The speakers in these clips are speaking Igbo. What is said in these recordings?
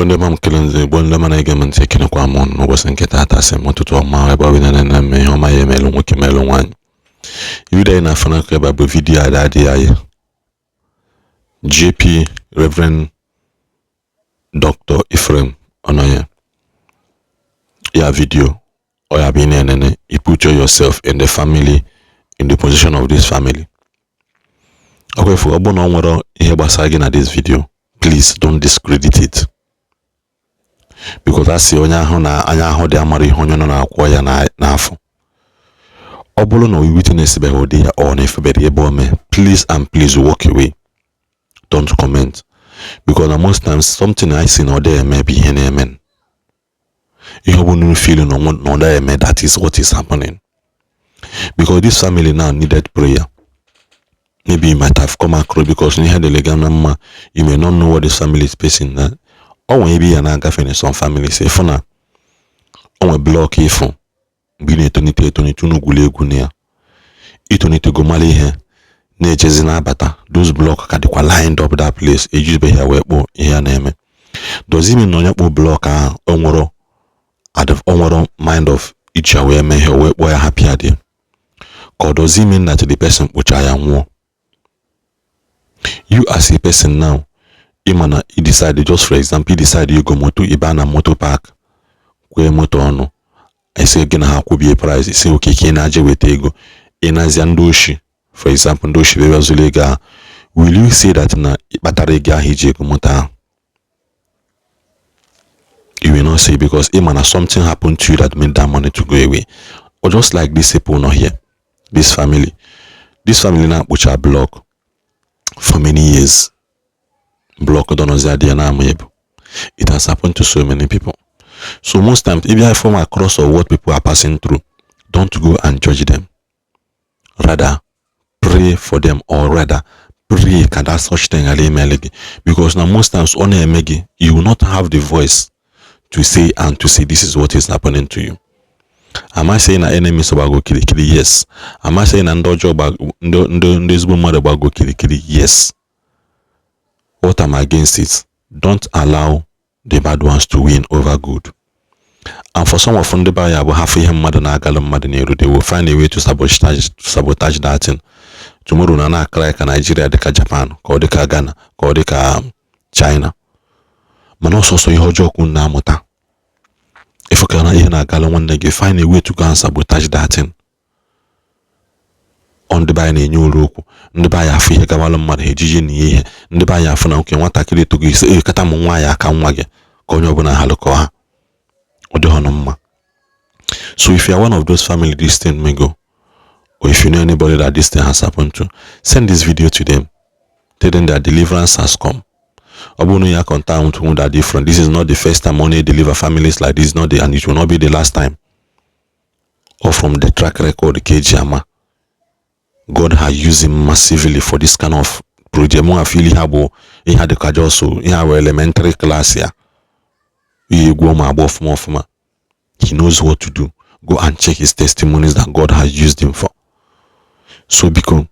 Igbo ndị ọma m kele nze, Igbo ndị ọma na-ege m ntị, ekenekwa m ụnụ n'ụbọchị nke taata. Sị m ụtụtụ ọma. Ebe ọ bụ na mme ihe ọma ya emelụ nwoke, melụ nwaanyị. Video anyị na-afụ n'aka ebe a bụ video ada adịghị anyị JP Reverend Dr. Ephraim Onoye ya. Video ọ ya bụ ị na-enene, you put yourself in the family, in the position of this family. Ọ kwefu ọ bụrụ na ọ nwere ihe gbasara gị na this video, please don't discredit it, because a sị onye ahụ na anya ahụ dị amara ihe onye nọ na-akwọ ya n'afọ. Ọ bụrụ na witness beghị ụdị ya, ọ na-efebere ebe o mee, please and please walk away. Don't comment, because na most times something I see na ọ dị eme bụ ihe na-eme. Ihe ọ bụla unu feel na ọ dị eme, that is what is happening, because this family now needed prayer. Maybe you might have come across, because ihe dịrị gị na mma, you may not know what this family is facing. Na ọ nwere ebe ya na-agafe na some families, ịfụ na o nwere block ịfụ mgbe ị na-etonite etonite, unu gwuru egwu na ya, itonitego, mara ihe na-echezi na-abata, those block ka dịkwa lined up that place, ejibeghị ya wee kpụọ ihe ya na-eme. Does it mean na onye kpụ block ahụ o nwere mind of iji ya wee mee ihe, o wee kpụọ ya happy adị ka ọ? Does it mean that the person kpụcha ya nwụọ? You as a person now, ịma na i decide, just for example, i decide igo moto, ịba na moto park, kwee moto ọnụ, esi gị na ha kwubie price, isi oke ka ị na-aje weta ego, ịnazia ndị oshi, for example, ndị oshi bịa zụrụ ego ahụ, will you say that na ịkpatara ego ahụ iji ego moto ahụ? You will not say, because ịma na something happened to you that made that money to go away. Or just like these people nọ here, this family na-akpụcha block for many years, block dọnọzi adị ya na-ama ebu. It has happened to so many people. So most times, if you have from across of what people are passing through, don't go and judge them. Rather pray for them, or rather pray ka that such thing ghara imele gị, because na most times ọ na-eme gị, you will not have the voice to say and to say this is what is happening to you. Am I saying na enemies gbago kirikiri? Yes. Am I saying na ndị ọjọọ, ndị ezigbo mmadụ gbago kirikiri? Yes. What I'm against it, don't allow the bad ones to win over good. And for some of ndị be anyị abụ hafụ ihe mmadụ na-agalụ mmadụ na-eru, they will find a way to sabotage that thing. Tomorrow na na-akara ka Nigeria dịka Japan, ka ọ dịka Ghana, ka ọ dịka China. Mana ọsọsọ ihe ọjọọ kwu na-amụta ịfụka na ihe na-agalụ nwanne gị, find a way to go and sabotage that thing. Ọ ndị be anyị na-enye olu okwu, ndị be anyị afụ ihe gawalụ mmadụ, ha ejiji na ihe ndị be anyị afụ na nke nwatakịrị etogo isi e kata m nwa ya aka nwa gị ka onye ọbụla halụkọ ha, ọ dịghị ọnụ mma. So if you are one of those family this thing may go, or if you know anybody that this thing has happened to, send this video to them. Tell them that deliverance has come. Ọ bụrụ na ya contact with that different, this is not the first time only deliver families like this, not the and it will not be the last time. Or from the track record ka eji ama, God has used him massively for this kind of project. Mụ afili ha bụ ihe dịka just ihe a wee elementary class ya, ihe egwu ọma agba ọfụma ọfụma. He knows what to do. Go and check his testimonies that God has used him for. So biko,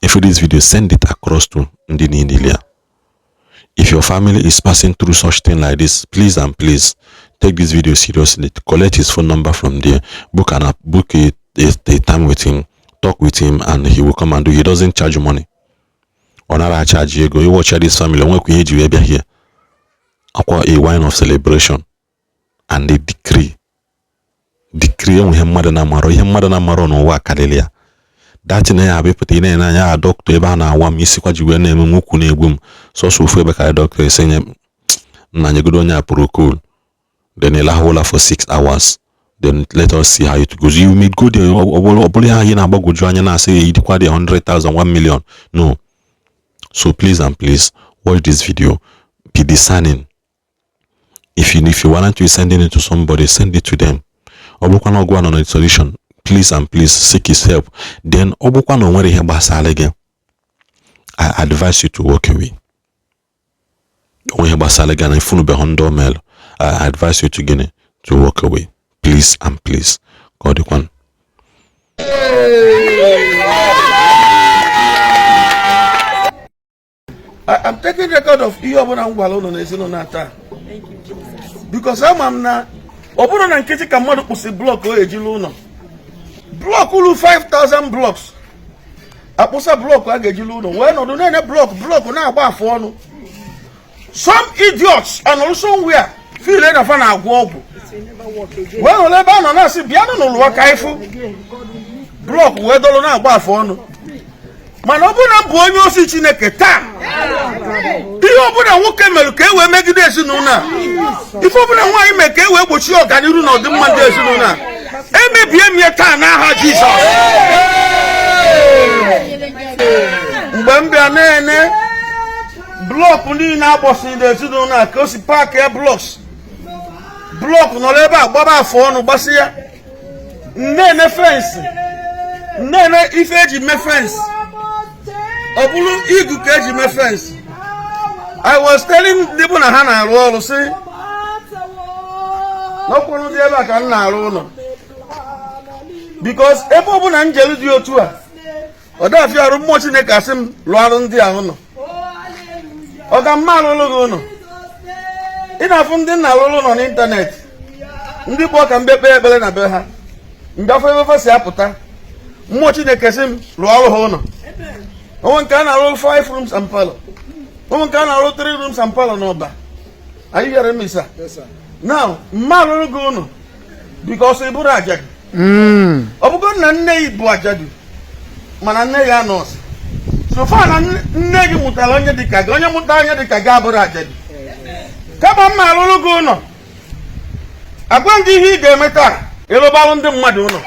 if this video, send it across to ndị niile ya. If your family is passing through such thing like this, please and please take this video seriously. Collect his phone number from there, book a time with him, talk with him, and he will come and do. He doesn't charge money. Ọ nara charge ego. You watch this family, onwekwa ihe eji wee bịa here akwa, a wine of celebration and a decree. Decree enwe ihe mmadụ na-amarọ, ihe mmadụ na-amarọ n'ụwa karịrị ya. Datin ya abịapụta ị na-ene anya ya, dọkịta ebe a na-awa m isikwa ji wee na-eme m ukwu na-egbu m, sọsọ ofu ebe ka dọkịta esi nye nna nyegodo onye a Procold, then ịlahụ ụla for 6 hours, then let us see how it goes. You may go there, ọ bụrụ ihe anyị na-agbagwoju anya na-asị ya idikwa dị 100,000, 1 million. No. So please and please watch this video, be discerning. If you want to be sending it to somebody, send it to them. Ọ bụrụkwa na ọgụ a nọ na solution, please and please seek his help. Then ọ bụrụkwa na o nwere ihe gbasara gị, I advise you to walk away. Onwe ihe gbasara gị na ifunubeghị ndị omelụ, I advise you to gịnị? To walk away, please and please. Ka ọ dịkwanụ. I'm taking record of ihe ọbụla m gwara ụnụ n'ezinụlọ a taa, because ama m na ọ bụrụ na nkịtị ka mmadụ kpụsị block o ejila ụlọ, block ulu 5000 blocks, akpụsa block a ga-ejila ụlọ wee nọdụ na-ene block, block na-agba afụ ọnụ. Some idiots anọrụ somewhere feel na fa na-agwọ ọgwụ wee nọrọ ebe a nọ na-asị bịanụ n'ụlọ ka ịfụ block wee dọrọ na-agba afụ ọnụ. Mana ọ bụrụ na m bụ onye ozi Chineke taa, ihe ọbụla nwoke mere ka e wee megide ezinụlọ a, ife ọbụla nwaanyị mere ka e wee gbochie ọganihu na ọdịmma ndị ezinụlọ a, emebie m ya taa n'aha Jizọs. Mgbe m bịa na-ene block niile akpọsịrị n'ezinụlọ a, ka o si pack ya blocks, block nọrọ ebe a gbaba afụ ọnụ gbasị ya, na-ene fence, na-ene ife eji mee fence, ọ bụrụ igu ka eji mee fence. I was telling ndị bụ na ha na-arụ ọrụ sị n'ọkwụrụ dị ebe a ka m na-arụ ụlọ, because ebe ọbụla njelu dị otu a, ọ dafịa arụ mmụọ Chineke asị m lụọ arụ ndị a ụlọ. Ọ ga mma alụlụ gị ụlọ. Ị na-afụ ndị nna alụlụ ụlọ n'ịntanetị, ndị bụ ọka mbe kpee ekpere na be ha, mgbe afọ ebe si apụta, mmụọ Chineke sị m lụọ ọrụ ha ụlọ. Onwe nke a na-alụ 5 rooms and parlor, onwe nke a na-alụ 3 rooms and parlor n'Ọba. Are you hearing me, sir? Yes, sir. Now, mma alụrụ gị ụlọ because ị bụrụ ajadu. Ọ bụgo na nne gị bụ ajadu, mana nne ya nọọsụ so far na nne gị mụtara onye dịka gị, onye mụtara onye dịka gị abụrụ ajadu. Kama mma alụrụ gị ụlọ, agwa m gị ihe ị ga-eme taa, ịrụbalụ ndị mmadụ ụlọ.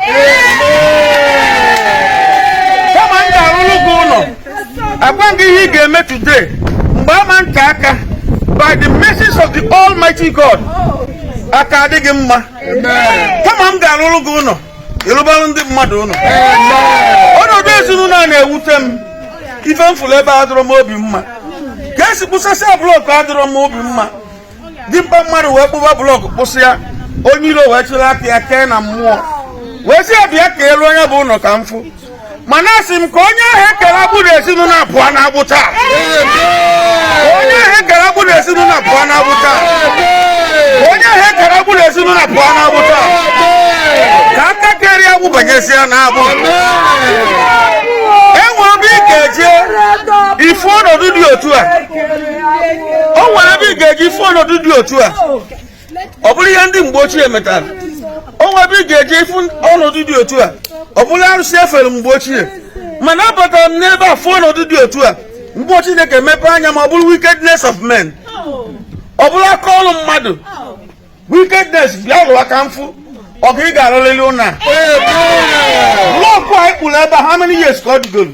Kama m ga-arụrụ gị ụlọ, agwa m gị ihe ị ga-eme today. Mgbe ama ncha aka, by the mercies of the Almighty God, aka adịghị mma. Kama m ga-arụrụ gị ụlọ, ịrụbalụ ndị mmadụ ụlọ. Ọnọdụ ezinụlọ a na-ewute m. Ife m fụrụ ebe a adịrọ m obi mma. Ka esi kpụsasịa block adịrọ m obi mma. Dimkpa mmadụ wee kpụba block kpụsị ya, onye iro wee chịrị aka ya kee na mmụọ wee sị ya bịa ka elu onye bụ ụlọ ka m fụ. Mana asị m ka onye ahụ ekere agbụ na ezinụlọ abụọ na-agbụ taa, onye ahụ ekere agbụ na ezinụlọ abụọ na-agbụ taa, onye ahụ ekere agbụ na ezinụlọ abụọ na-agbụ taa, ka aka kere agbụ banyezie na-agbụ. Enwere ebe ị ga-eje ifu ọnọdụ dị otu a, o nwere ebe ị ga-eje ifu ọnọdụ dị otu a, ọ bụrụ ihe ndị mgbe ochie metara. O nwere ebe ị ga-eje ifu ọnọdụ dị otu a, ọ bụrụ arụsị efere mgbe ochie. Mana abatara m n'ebe a fụ ọnọdụ dị otu a, mgbe Chineke mepee anya ma ọ bụrụ wickedness of men, ọ bụrụ aka ọrụ mmadụ, wickedness. Bịa rụọ aka mfụ ọgụ ị ga-arụrịrị ụlọ a. Block anyị kpụrụ ebe a, how many years ka ọ dịgoro?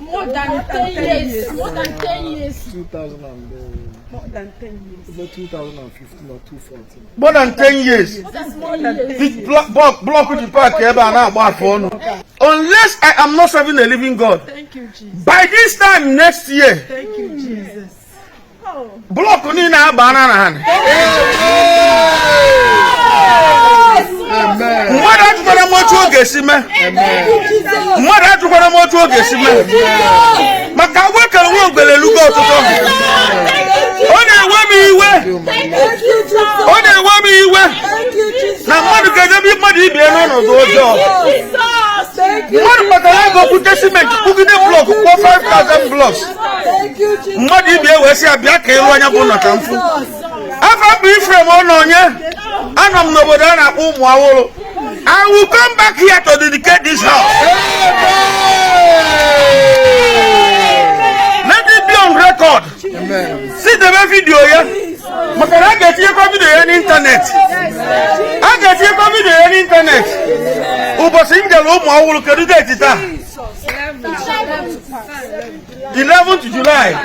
More than 10 years. More than 10 years. 2000 and, More than 10 years. Over 2015 or 2014. More than 10 years. More than 10 years. Block ji pack ebe a na-agba afọ ọnụ. Unless I am not serving a living God, Thank you, Jesus. by this time next year, Thank you, Jesus. block niile abaana na ha. Mmadụ ajụkwara m otu ọ ga-esi mee, mmadụ ajụkwara m otu ọ ga-esi mee, maka agwa ekere nwa ngwere elugo ọtụtụ. Ọ na-ewe m iwe, ọ na-ewe m iwe na mmadụ ga-edebe mmadụ ibie n'ọnọdụ ọjọọ. Mmadụ kpatara ego kpute simenti, kpugide block, kpụọ 5000 blocks, mmadụ ibie wee sị ya bịa ka ịlụ anya bụ ụlọ ka mfụ. Afọ bụ Ifrem Ọnọnye, anọ m n'obodo a na-akpọ Ụmụ Awụrụ. I will come back here to dedicate this house. Let it be on record. Si debe video ya, maka na a ga-etinyekwa video ya n'ịntanetị, a ga-etinyekwa video ya n'ịntanetị ụbọchị m jere Ụmụ Awụrụ. Kedu date taa? 11th July.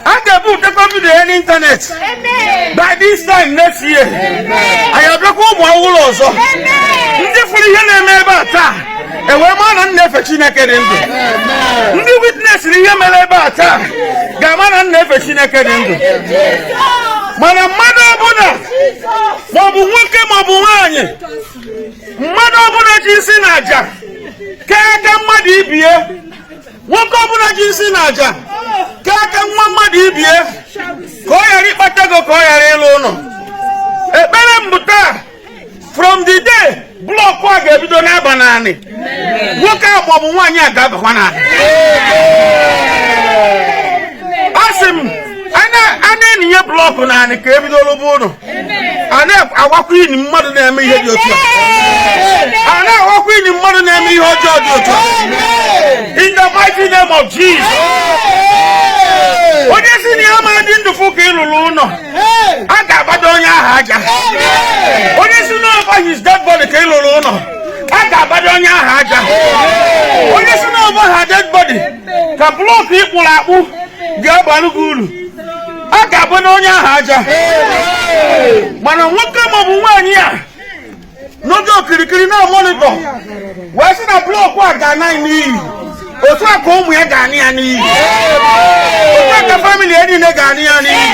A ga-ebutekwa video ya n'ịntanetị by this time next year. Anyị abịakwa Ụmụ Awụrụ ọzọ. Ndị fụrụ ihe na-eme ebe a taa ewee maa na m na-efe Chineke dị ndụ. Ndị witnessịrị ihe mere ebe a taa ga-ama na m na-efe Chineke dị ndụ. Mana mmadụ ọbụla, maọbụ nwoke maọbụ nwaanyị, mmadụ ọbụla ji isi na aja kee aka mmadụ ibie, nwoke ọbụla ji isi na aja Ka aka nwa mmadụ ibie ka ọ ghara ịkpata ego, ka ọ ghara ịlụ ụlọ. Ekpere m bụ taa, from the day block a ga-ebido n'aba naanị, nwoke a maọbụ nwaanyị a ga-abakwa naanị. A sị m, a na-eninye block naanị ka ebido lụba ụlọ, a na-awakwa ini mmadụ na-eme ihe dị otu a, a na-awakwa ini mmadụ na-eme ihe ọjọọ dị otu a, in the mighty name of Jesus. Onye si na ya ma dị ndụ fụ ka ịlụrụ ụlọ, a ga-agbado onye ahụ aja. Onye si n'ọba his dead body ka ịlụrụ ụlọ, a ga-agbado onye ahụ aja. Onye si n'ọba ha dead body ka block ịkpụrụ akpụ ga-abalụ gị uru, a ga-agbado onye ahụ aja. Mana nwoke maọbụ nwaanyị a n'oge okirikiri na monitor wee sị na block a ga-ana n'iyi, otu a ka ụmụ ya ga-anị ya n'iyi, otu a ka family ya niile ga-anị ya n'iyi.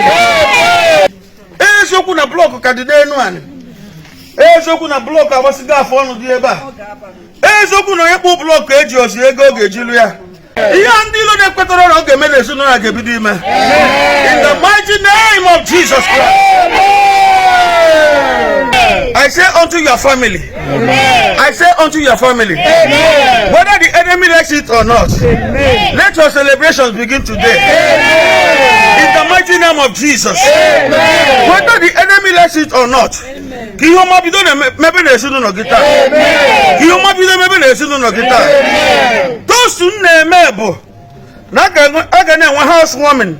Eziokwu na block ka dị n'enu anị, eziokwu na block agbasigo afọ ọnụ dị ebe a, eziokwu na onye kpụ block eji ozi ego ọ ga-ejilu ya. Ihe a ndị ilo na-ekwetara na ọ ga-eme n'ezinụlọ a ga-ebido ime, in the mighty name of Jesus Christ. I say unto your family, I say unto your family, whether the enemy likes it or not, let your celebrations begin today. In the mighty name of Jesus. Whether the enemy likes it or not, ka ihe ọma bido na mebe n'ezinụlọ gị taa. Ka ihe ọma bido mebe n'ezinụlọ gị taa. Toast m na-eme bụ na a ga na-enwe house warming,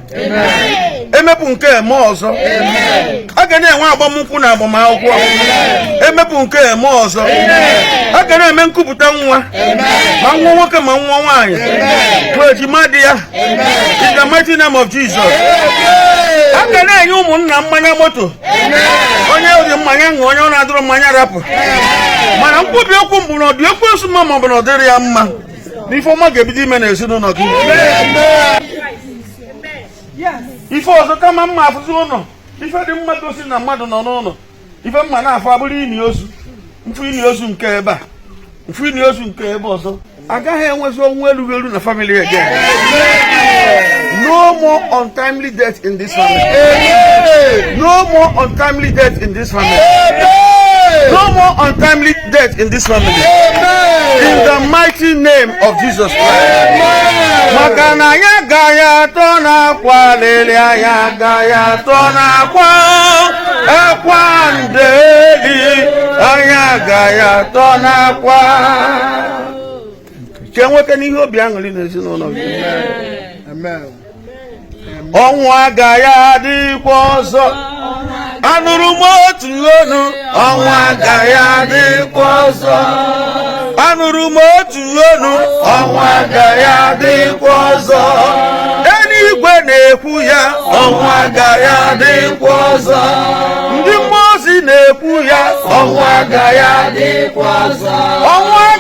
emepụ nke eme ọzọ. A ga na-enwe agbamnkwụ na agbamakwụkwọ, emepụ nke eme ọzọ. A ga na-eme nkupụta nwa, ma nwa nwoke ma nwa nwaanyị bụ ejima dị ya, in the mighty name of Jesus. A ga na-enye ụmụnna mmanya moto, onye dị mmanya ṅụọ, onye ọ na-adụrụ mmanya rapụ. Mana nkwubi okwu m bụ na ọ dị ekwensu mma ma ọ bụ na ọ dịrị ya mma, na ife ọma ga-ebido ime n'ezinụlọ gị. Ife ọzọ kama mma afụzi ụlọ, ife dị mma gosi na mmadụ nọ n'ụlọ, ife mma na-afụ abụrụ ini ozu. Mfu ini ozu nke ebe a, mfu ini ozu nke ebe ọzọ. Agaghị enwezi ọnwụ erughị eru na family again. No more untimely death in this family. No more untimely death in this family. No more untimely death in this family, in the mighty name of Jesus Christ. Maka na anyị agaghị atọ n'akwa lele, anyị agaghị atọ n'akwa akwa ndeli, anyị agaghị atọ n'akwa. Chee nwoke n'ihe obi aṅụrị n'ezinụlọ gị. Amen. Ọnwụ agaghị adịkwa ọzọ. Anụrụ m otu olu, ọnwụ agaghị adịkwa ọzọ. Anụrụ m otu olu, ọnwụ agaghị adịkwa ọzọ. Eluigwe na-ekwu ya, ọnwụ agaghị adịkwa ọzọ. Ndị mmụọ ozi na-ekwu ya, ọnwụ agaghị adịkwa ọzọ. Ọnwụ.